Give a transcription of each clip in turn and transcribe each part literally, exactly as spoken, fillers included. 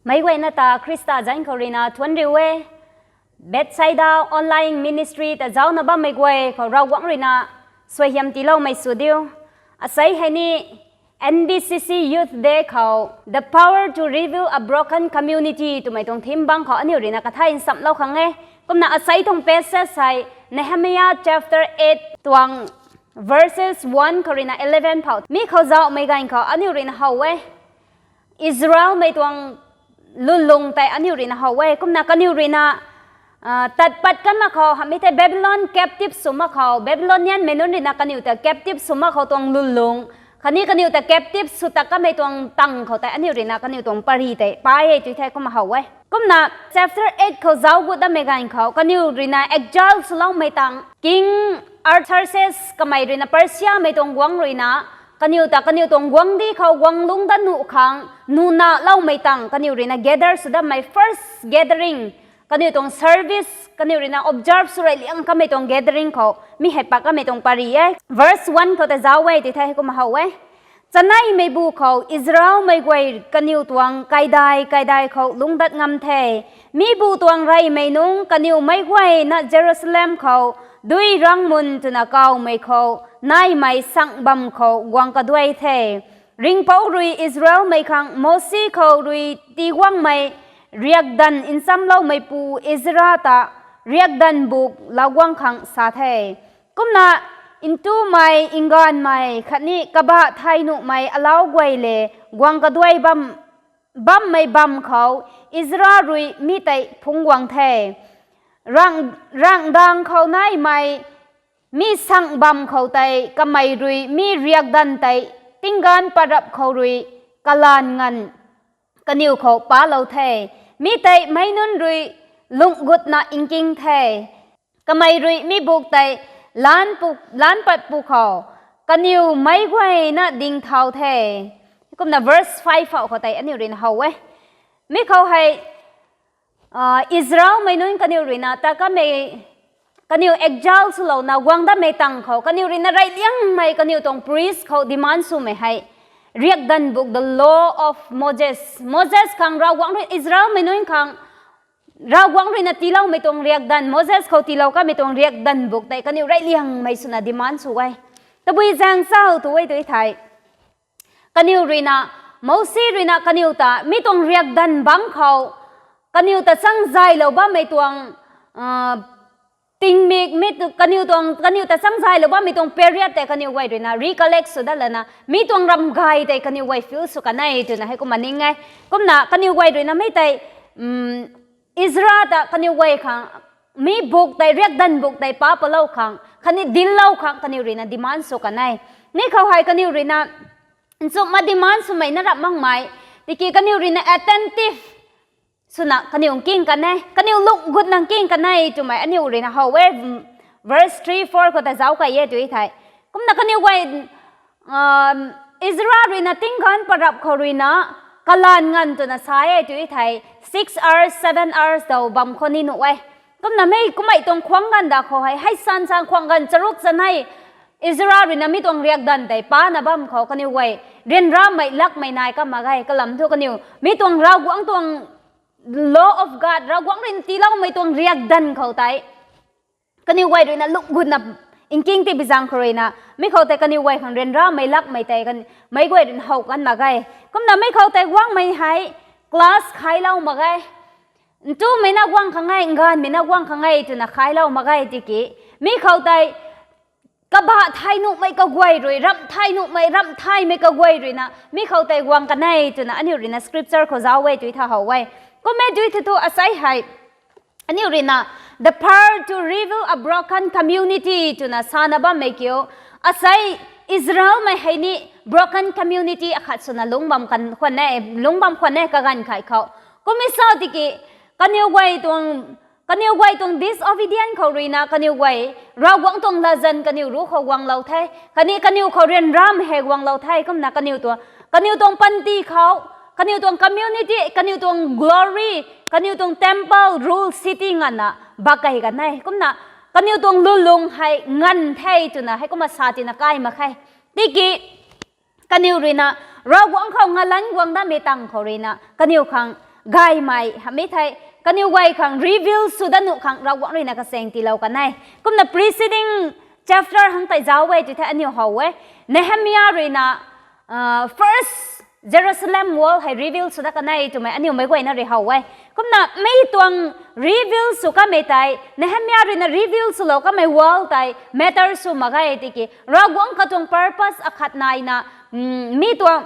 Meic guayna ta Khrista zanc khou ruina thuanc riu e. Bethsaida online ministry ta zaucna bammei guay khou Ravguangc ruina suaihiam tiiloumei sw diu. Asei hei ni N B C C Youth Day khou The Power to Rebuild a Broken Community twmei tuang theme bang khou aniu ruina kathay nchamlou khang e. Kumna asei tuang passage hei Nehemiah chapter eight tuang verses one khou ruina eleven phou. Mi khou zauhmei ganv khou aniu ruina how e. Israelmei tuang lulung tei aniu ruina how e. Kumna kaniw ruina tat pat kan mak khou, hamei tei Babylon captive sw mak khou, Babylonianmei nunc ruina kaniw ta captive sw mak khou tuang lulung, khatni kaniw ta captive sw tak kamei tuang tang khou tei aniu ruina kaniw tuang pary tei pai e tw thei kumna how e. Kumna chapter eight khou zauc gut datmei ganv khou kaniw ruina exile swloumei tang King Artaxerxes kamei ruina Persiamei tuang guangc ruina kaniw ta kaniw tuang guangcdic khou guang lungc dat nuh khang nuna loumei tang kaniw ruina gather sw datmei first gathering, kaniw tuang service kaniw ruina observe sw rey liang kamei tuang gathering khou mi hei pat kamei tuang pary e. Verse one khou tei zauc e tw thei kumna how e. Chaneimeibu khou Israelmei guay kaniw tuang kaidai kaidai khou lungc dat ngam the. Mibu tuang reymei nungc kaniw meic guayna Jerusalem khou Dui Rangmun twna kawmei khou naimei sang bam khou guang kaduai the. Ringhpouc rui Israelmei khang Mosi khou rui tiguangmei riakdanv nchamloumeipu Ezra ta riakdanv buk lauguang khang sa the. Kumna ntumei, nganvmei khatni kabah thay nuhmei alau guay le guang kaduai bam, bammei bam khou Ezra rui mi tei phungc guang the. Rang, rangdang khou naimei mi sang bam khou tei kamei rui mi riakdanv tei tingganv parap khou rui kalanv nganv kaniw khou palou the. Mi tei meic nunc rui lungh gutna nking the. Kamei rui mi buk tei lan pu, lan pat pu khou kaniw meic guayna ding thau the. Kumna verse five phou khou tei aniu ruina how e. Mi khou hei Israelmei nunc kaniw ruina ta kamei, kaniw exile swlouna guang datmei tang khou kaniw ruina rey liangmei kaniw tuang priest khou demand swmei hei riakdanv buk, the law of Moses. Moses khang Ravguangc rui Israelmei nunc khang Ravguangc ruina tiiloumei tuang riakdanv, Moses khou tiilou kamei tuang riakdanv buk tei kaniw rey liangmei swna demand sw e. Tabui zaeng chau tu e tw thei kaniw ruina, Mosi ruina kaniw ta mi tuang riakdanv bangc khou kaniw ta changzaylou bammei tuang tingmik mi tu, kaniw tuang, kaniw ta changzaylou bammei tuang period tei kaniw guay ruina recollect sw dat lana mi tuang ramgay tei kaniw guay feel sw kan e twna hei kumna ning e. Kumna kaniw guay ruina mi tei Ezra ta kaniw guay khang mi buk tei, riakdanv buk tei pa palou khang khatni dinclou khang kaniw ruina demand sw kan e. Mi khou hei kaniw ruina nchumhna demand swmei na rap makmei tiki kaniw ruina attentive swna kaniw nking kan e, kaniw lungh gutna nking kan e twmei aniu ruina how e. Verse three, four khou ta zauc kai e tw thei kumna kaniw guay Ezra ruina tingganv parap khou ruina kalanv nganv twna sa e tw thei six hours, seven hours daw bam khou ni nuh e. Kumna mei kummei tuang khwang ganv da khou hei hei san san khwang ganv charuk chanei Ezra ruina mi tuang riakdanv tei pana bam khou kaniw guay ryanramei lakmei nai kam mak ge. Kalam thu kaniw mi tuang Ravguangc tuang law of God, Ravguangc ruina tiiloumei tuang riakdanv khou tei kaniw guay ruina lungh gutna nking ti bi zaeng khou ruina mi khou tei kaniw guay khang ryanramei lakmei tei meic guay ruina how kan mak ge. Kumna mi khou tei guangmei hei class khailou mak ge. Ntumei na guang khang e, nganvmei na guang khang e twna khailou mak ge tiki mi khou tei kabah thay nuhmei kaguay rui, ramh thay nuhmei, ramh thaymei kaguay ruina mi khou tei guang kan e twna aniu ruina scripture khou zauc e tw tha how e. Kum e tw thu asei hei aniu ruina the power to rebuild a broken community twna sana bammei kiu. Asei Israelmei hei ni broken community akhat swna lungc bam kan khwan e, lungc bam khwan e kaganv khai khou. Kum e sa tiki kaniw guay tuang kaniw guay tuang disobedient khou ruina kaniw guay Ravguangc tuang latzan kaniw ruc khou guanglou the. Khatni kaniw khou ryanramei hei guanglou the. Kumna kaniw tuang, kaniw tuang panty khou, kaniw tuang community, kaniw tuang glory, kaniw tuang temple, rule city nganvna bak kei kan e. Kumna kaniw tuang lulung hei nganv the twna hei kumna sa tina kai mak khe. Tiki kaniw ruina Ravguangc khou ngalanc guang datmei tang khou ruina kaniw khang gaymei hamei thei kaniw guay khang reveal sw dat nuh khang Ravguangc ruina kachaeng tiilou kan e. Kumna preceding chapter hang tei zauc e tu thei aniu how e, Nehemia ruina first Jerusalem wall hei rebuild sw dat kan e twmei aniu meic guayna rui how e. Kumna mi tuang rebuild sw kamei tei Nehemia ruina rebuild swlou kamei wall tei matter sw mak ge tiki Ravguangc katuang purpose akhat naina mi tuang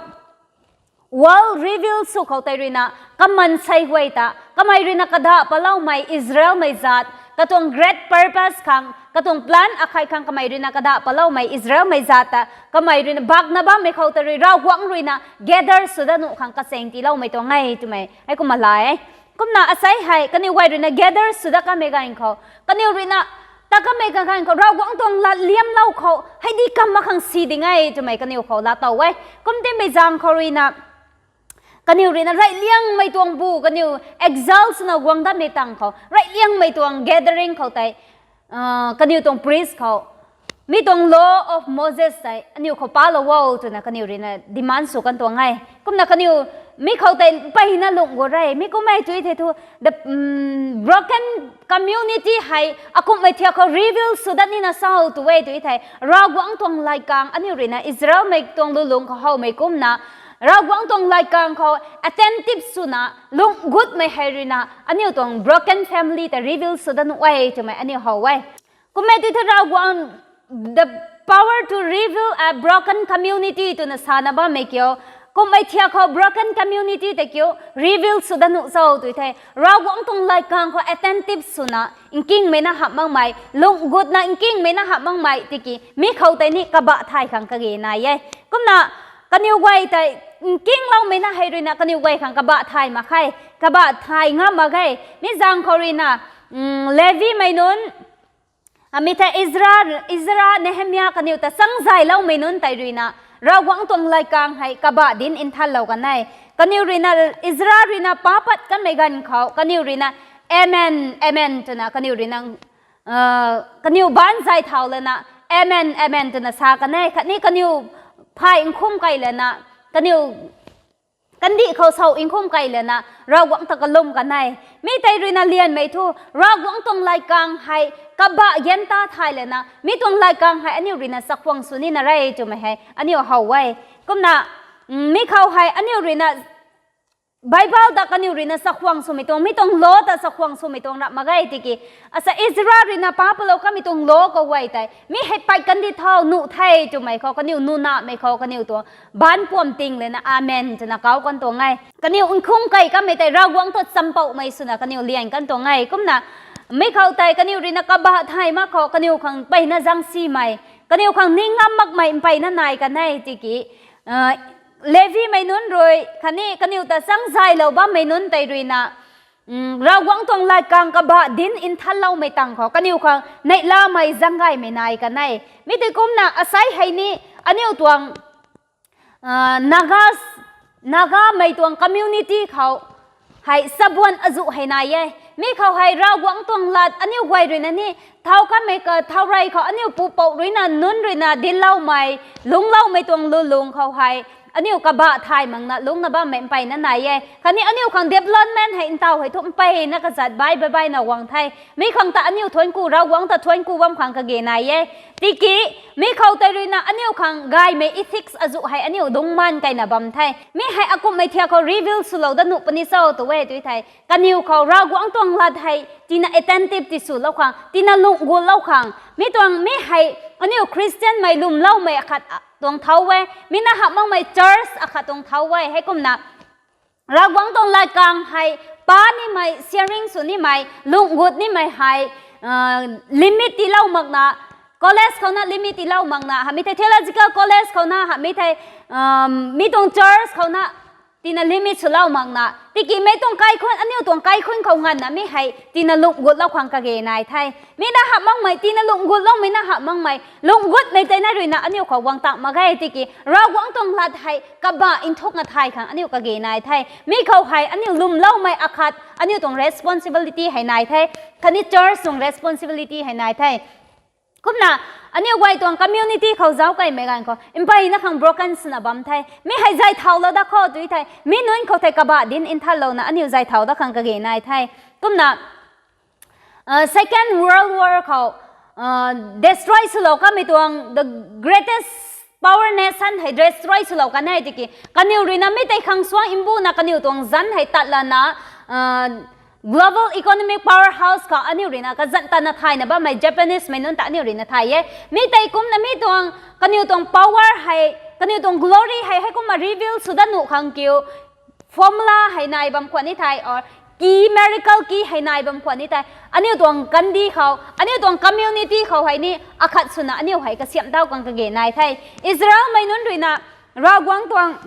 wall rebuild sw khou tei ruina kamansei guay ta kamei ruina kadah paloumei Israelmei zaat katuang great purpose khang katuang plan akhei khang kamei ruina kadah paloumei Israelmei zaat ta kamei ruina bakna bammei khou tei rui Ravguangc ruina gather sw dat nuh khang kachaeng tiiloumei tuang e twmei heikumna la e. Kumna asei hei kaniw guay ruina gather sw dat kamei ganv khou kaniw ruina ta kamei kaganv khou Ravguangc tuang lat liamlou khou hei di kam mak khang si ding e twmei kaniw khou laatow e. Kumtimei zaeng khou ruina kaniw ruina railiangmei tuang bu kaniw exile swna guang datmei tang khou railiangmei tuang gathering khou tei kaniw tuang priest khou mi tuang law of Moses tei aniu khou palou o twna kaniw ruina demand sw kan tuang e. Kumna kaniw mi khou tei mpeyna lungc gut re mi kummei tu thei thu the broken community hei akumhmei thiak khou rebuild sw dat nina sa tu e tu thei Ravguangc tuang latkaeng aniu ruina Israelmei tuang lulung khou howmei kumna Ravguangc tuang latkaeng khou attentive swna lungc gutmei hei ruina aniu tuang broken family ta rebuild sw dat nuh e twmei aniu how e. Kummei tu thei Ravguangc the power to rebuild a broken community twna sana bammei kiu kummei thiak khou broken community tei kiu rebuild sw dat nuh cho tu thei Ravguangc tuang latkaeng khou attentive swna nkingmei na hamh makmei lungc gutna nkingmei na hamh makmei tiki mi khou tei ni kabah thay khang kage nai e. Kumna kaniw guay tei nkingloumei na hei ruina kaniw guay khang kabah thay mak khe, kabah thay ngam mak ge. Mi zaeng khou ruina Levimei nunc amei thei Ezra, Ezra, Nehemia kaniw ta changzayloumei nunc tei ruina Ravguangc tuang latkaeng hei kabah dinc nthanlou kan e. Kaniw ruina Ezra ruina pa pat kanmei ganv khou kaniw ruina amen, amen twna kaniw ruina kaniw baanc zay thau lana amen, amen twna sa kan e. Khatni kaniw phay nkhum kei lana kaniw kandih khou sau nkhum kei lana Ravguangc ta kalum kan e. Mi tei ruina lianmei thu Ravguangc tuang latkaeng hei kabah gan ta thay lana mi tuang latkaeng hei aniu ruina chakhwang sw nina re twmei hei aniu how e. Kumna mi khou hei aniu ruina Bible ta kaniw ruina chakhwang swmei tuang mi tuang law ta chakhwang swmei tuang rap mak ge tiki asa Ezra ruina pa palou kamei tuang law khou guay tei mi hei pat kandih thau nuh the twmei khou kaniw nunamei khou kaniw tuang baanc puam ting lana amen twna kau kan tuang e. Kaniw nkhum kei kamei tei Ravguangc ta champouhmei swna kaniw lian kan tuang e. Kumna mi khou tei kaniw ruina kabah thay mak khou kaniw khang mpeyna zangsimei kaniw khang ning ngam makmei mpeyna nai kan e tiki Levimei nunc rui khatni kaniw ta changzaylou bammei nunc tei ruina Ravguangc tuang latkaeng kabah dinc nthanloumei tang khou kaniw khang neihlamei zanggaymei nai kan e. Mi tei kumna asei hei ni aniu tuang Naga, Nagamei tuang community khou hei chabuan azuh hei nai e. Mi khou hei Ravguangc tuang lat aniu guay ruina ni thau kanmei ka thau rey khou aniu pupouc ruina nunc ruina dincloumei lungcloumei tuang lulung khou hei aniu kabah thay makna lungcna bammei mpeyna nai e. Khatni aniu khang development hei ntaw hei thu mpeyna kazat bai bai baina guang the. Mi khang ta aniu thuanc ku Ravguangc ta thuanc ku bam khang kage nai e. Tiki mi khou tei ruina aniu khang gaymei ethics azuh hei aniu dungcman keyna bam the. Mi hei akumhmei thiak khou rebuild swlou dat nuh puni cho tu e tu thei kaniw khou Ravguangc tuang lat hei tina attentive tiswlou khang tina lungc gutlou khang mi tuang mi hei aniu Christianmei lwmloumei akhat tuang thau e. Mi na hamh makmei church akhat tuang thau e. Heikumna Ravguangc tuang latkaeng hei pa nimei, sharing sw nimei, lungc gut nimei hei limit tiilou makna, college khou na limit tiilou makna hamei thei theological college khou na hamei thei mi tuang church khou na tina limit swlou makna tiki mei tuang kaikhunc aniu tuang kaikhunc khou nganvna mi hei tina lungc gutlou khang kage nai the. Mi na hamh makmei tina lungc gutloumei na hamh makmei lungc gutmei tei na ruina aniu khou guang tang mak ge tiki Ravguangc tuang lat hei kabah nthukna thay khang aniu kage nai the. Mi khou hei aniu lwmloumei akhat aniu tuang responsibility hei nai the. Khatni church tuang responsibility hei nai the. Kumna Aniu guay tuang community khou zauc kaimei ganv khou mpeyna khang broken swna bam the. Mi hei zay thaulou dat khou tui the. Mi nunc khou thei kabah dinc nthanlouna aniu zay thau dat khang kage nai the. Kumna Second World War khou destroy swlou kamei tuang the greatest power nation hei destroy swlou kan e tiki, kaniw ruina mi tei khang suang mbuna kaniw tuang zanc hei tatlana global economic powerhouse khou aniu ruina kazanc tana thayna bammei Japanese mei nunc ta aniu ruina thay e. Mi tei kumna mi tuang kaniw tuang power hei, kaniw tuang glory hei heikumna reveal sw dat nuh khang kiu formula hei nai bam khwan ni the, or key, miracle key hei nai bam khwan ni the. Aniu tuang kandih khou, aniu tuang community khou hei ni akhat swna aniu hei kasiamh dau khang kage nai the. Israelmei nunc ruina Ravguangc tuang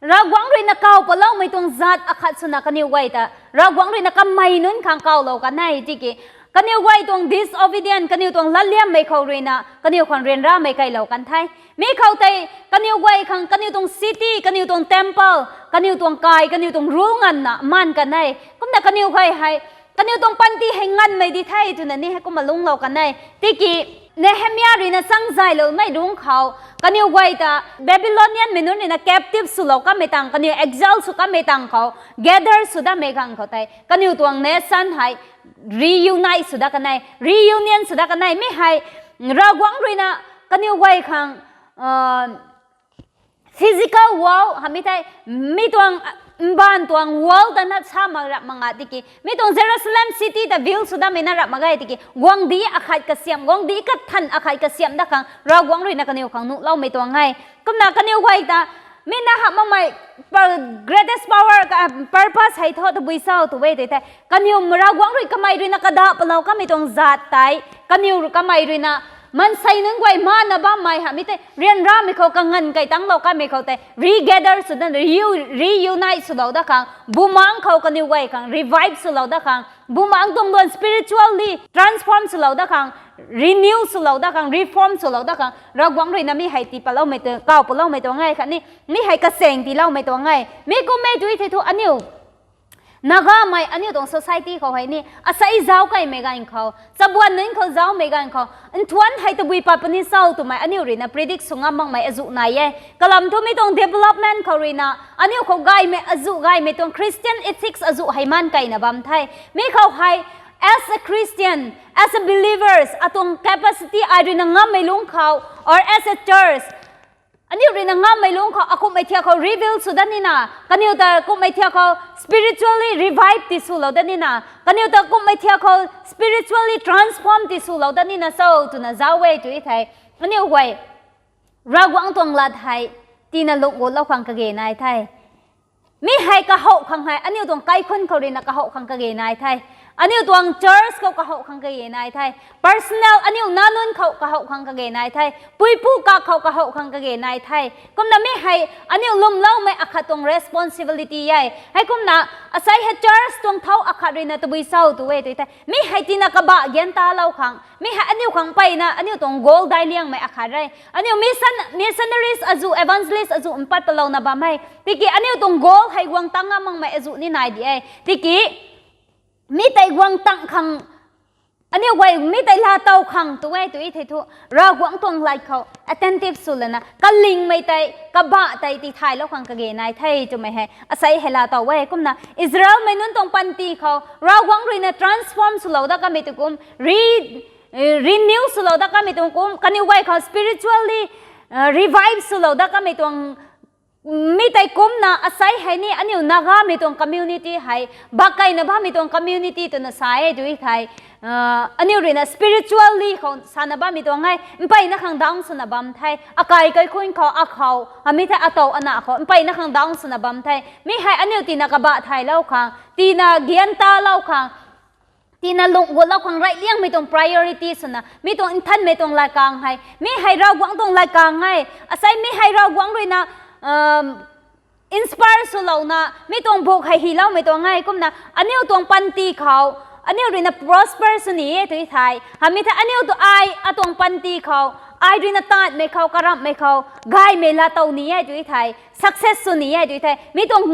Ravguangc ruina kaw paloumei tuang zat akhat swna kaniw guay ta Ravguangc ruina kamei nunc khang kawlou kan e tiki, kaniw guay tuang disobedient, kaniw tuang latliammei khou ruina kaniw khang ryanramei kailou kan the. Mi khou tei kaniw guay khang kaniw tuang city, kaniw tuang temple, kaniw tuang kai, kaniw tuang rule nganvna maan kan e. Kumna kaniw guay hei kaniw tuang panty hei nganvmei di the twna ni heikumna lungclou kan e. Tiki Nehemia ruina changzayloumei lungc khou kaniw guay ta Babylonianmei nunc ruina captive swlou kamei tang, kaniw exile sw kamei tang khou gather sw datmei ganv khou tei kaniw tuang nation hei reunite sw dat kan e, reunion sw dat kan e. Mi hei Ravguangc ruina kaniw guay khang physical wall hamei thei, mi tuang mbaanv tuang wall ta nat sa mak rap mak nga tiki, mi tuang Jerusalem city ta build sw datmei na rap mak ge tiki, guangcdic akhat kasiamh, guangcdic kathan akhat kasiamh dat khang Ravguangc ruina kaniw khang nuhloumei tuang e. Kumna kaniw guay ta mi na hamh makmei greatest power, purpose hei thu tabui cho tw e tui the. Kaniw Ravguangc rui kamei ruina kadah palou kamei tuang zat tei kaniw kamei ruina maansei nunc guay mana bammei hamei tei ryanramei khou kanganv kai tanglou kamei khou tei regather sw dat, reunite swlou dat khang, bumaengc khou kaniw guay khang revive swlou dat khang, bumaengc tuang luan spiritually transform swlou dat khang, renew swlou dat khang, reform swlou dat khang Ravguangc ruina mi hei tii paloumei, kaw paloumei tuang e khatni mi hei kachaeng tiiloumei tuang e. Mi kum e tui thei thu aniu Nagamei aniu tuang society khou hei ni asei zauc kaimei ganv khou, chabuan nunc khou zaucmei ganv khou nthuan hei tabui pat puni cho twmei aniu ruina predict sw ngam makmei azuh nai e. Kalam thu mi tuang development khou ruina aniu khou gaymei azuh, gaymei tuang Christian ethics azuh hei maan kaina bam the. Mi khou hei as a Christian, as a believers, atuang capacity ai ruina ngammei lungc khou, or as a church, aniu ruina ngammei lungc khou akumhmei thiak khou rebuild sw dat nina, kaniw ta kumhmei thiak khou spiritually revive ti swlou dat nina, kaniw ta kumhmei thiak khou spiritually transform ti swlou dat nina cho twna zauc e tui thei, aniu guay Ravguangc tuang lat hei tiina lungc gutlou khang kage nai the. Mi hei kahouh khang hei aniu tuang kaikhunc khou ruina kahouh khang kage nai the. Aniu tuang church khou kahouh khang kage nai the. Personal aniu nac nunc khou kahouh khang kage nai the. Puipu kak khou kahouh khang kage nai the. Kumna mi hei aniu lwmloumei akhat tuang responsibility e. Heikumna asei hei church tuang thau akhat ruina tabui cho tw e tui the. Mi hei tiina kabah gan talou khang, mi hei aniu khang mpeyna aniu tuang goal daic liangmei akhat e. Aniu missionaries azuh, evangelist azuh mpat palouna bam e. Tiki aniu tuang goal hei guang tang ngam makmei azuh ni nai di e. Tiki mi tei guang tang khang, aniu guay mi tei laatow khang tw e tui thei thu, Ravguangc tuang lat khou attentive sw lana kalingmei tei, kabah tei tithaylou khang kage nai the twmei hei asei hei laatow e. Kumna Israelmei nunc tuang panty khou Ravguangc ruina transform swlou dat kamei tu kum, renew swlou dat kamei tuang kum, kaniw guay khou spiritually revive swlou dat kamei tuang, mi tei kumna asei hei ni aniu Nagamei tuang community hei bak kaina bammei tuang community twna sa e tui thei, aniu ruina spiritually khou sana bammei tuang e, mpeyna khang down swna bam the, akai kaikhunc khou, akhou hamei thei atow ana khou mpeyna khang down swna bam the. Mi hei aniu tiina kabah thaylou khang, tiina gan talou khang, tiina lungc gutlou khang rey liangmei tuang priority swna mi tuang nthanmei tuang latkaeng hei, mi hei Ravguangc tuang latkaeng e. Asei mi hei Ravguangc ruina inspire swlouna mi tuang buk hei hyloumei tuang e. Kumna aniu tuang panty khou aniu ruina prosper sw ni e tui thei, hamei thei aniu tu ai atuang panty khou ai ruina taanhmei khou, karamhmei khou gaymei laatow ni e tui thei, success sw ni e tui thei, mi tuang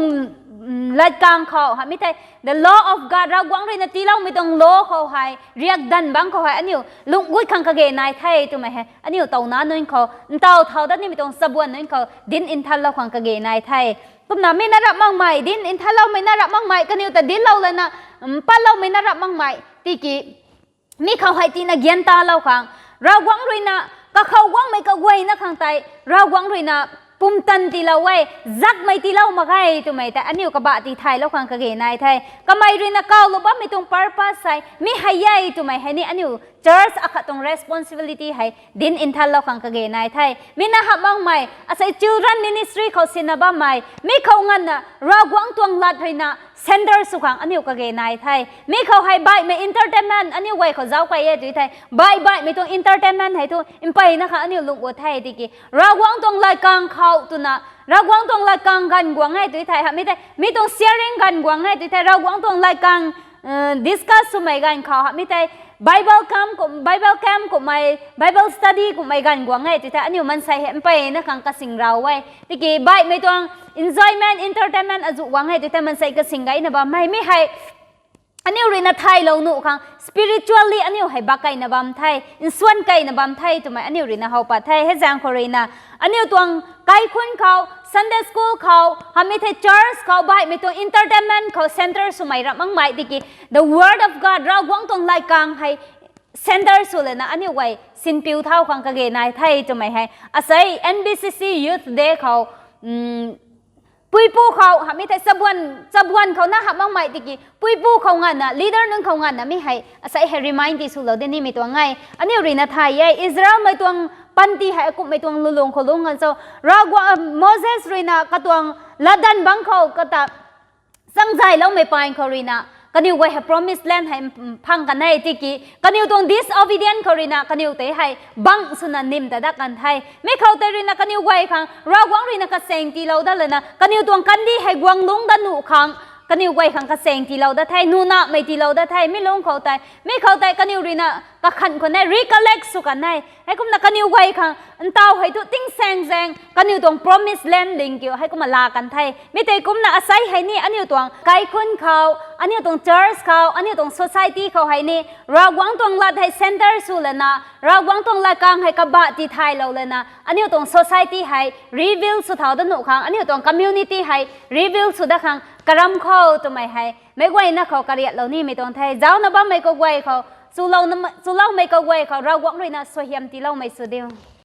latkang khou hamhmei thei the law of God, Ravguangc ruina tiiloumei tuang law khou hei riakdanv bangc khou hei aniu lungc gut khang kage nai the twmei hei aniu tow nac nunc khou, ntaw thau dat nimei tuang chabuan nunc khou dinc nthanlou khang kage nai the. Kumna mi na rap makmei dinc nthanloumei na rap makmei kaniw ta dinclou lana, patloumei na rap makmei tiki mi khou hei tina gian talou khang, Ravguangc ruina kakhou guangmei kaguayna khang tei Ravguangc ruina pumtan tiilou e, zakmei tiilou mak ge twmei tei aniu kabah tithaylou khang kage nai the. Kamei ruina kawlou bammei tuang purpose hei mi hei e twmei hei ni aniu church akhat tuang responsibility hei dinc nthanlou khang kage nai the. Mi na hap makmei asei children ministry khou sinna bammei mi khou nganvna Ravguangc tuang lat ruina centre sw khang aniu kage nai the. Mi khou hei baihmei entertainment aniu guay khou zauc key e tu thei, baih baihmei tuang entertainment hei thu mpeyna khang aniu lungc gut the tiki Ravguangc tuang latkang khou twna, Ravguangc tuang latkang ganv guang e tu thei hamhmei thei mi tuang sharing ganv guang e tu thei, Ravguangc tuang latkang discuss swmei ganv khou hamhmei thei Bible camp kum, Bible camp kummei, Bible study kummei ganv guang e tu thei aniu mansei hei mpeyna khang kasing rau e. Tiki baihmei tuang enjoyment, entertainment azuh guang e tu thei mansei kasing gayna bam e. Mi hei aniu ruina thaylou nuh khang spiritually aniu hei bak keyna bam the, nsuan keyna bam the twmei aniu ruina how pat the. Hei zaeng khou ruina aniu tuang kaikhunc khou, Sunday school khou, hamhmei thei church khou baihmei tuang entertainment khou centre swmei rap makmei tiki the word of God, Ravguangc tuang latkang hei centre sw lana aniu guay sinpiu thau khang kage nai the twmei hei asei N B C C Youth Day khou puipu khou hamhmei thei chabuan khou na hap makmei tiki puipu khou nganvna, leader nunc khou nganvna mi hei asei hei remind ti swlou di nimei tuang e. Aniu ruina thay e, Israelmei tuang panty hei akumhmei tuang lulung khou lungc kan cho, Ravguangc, Moses ruina katuang latdanv bangc khou kata changzayloumei paan khou ruina kaniw guay hei promised land hei phang kan e tiki kaniw tuang disobedient khou ruina kaniw tei hei bangc swna nim ta dat kan the. Mi khou tei ruina kaniw guay khang Ravguangc ruina kasaeng tiilou dat lana kaniw tuang kandih hei guang lungc dat nuh khang kaniw guay khang kasaeng tiilou dat the, nunahmei tiilou dat the. Mi lungc khou tei, mi khou tei kaniw ruina kakhanh khwan e, recollect sw kan e. Heikumna kaniw guay khang ntaw hei thu tingsaeng zaeng kaniw tuang promised land ding kiu heikumna laa kan the. Mi tei kumna asei hei ni aniu tuang kaikhunc khou, aniu tuang church khou, aniu tuang society khou hei ni Ravguangc tuang lat hei centre sw lana, Ravguangc tuang latkang hei kabah tithaylou lana aniu tuang society hei rebuild sw thau dat nuh khang, aniu tuang community hei rebuild sw dat khang karam khou twmei hei meic guayna khou kariatlou nimei tuang the. Zaucna bammei kaguay khou, chuloumei kaguay khou Ravguangc ruina suaihiam tiiloumei sw diu.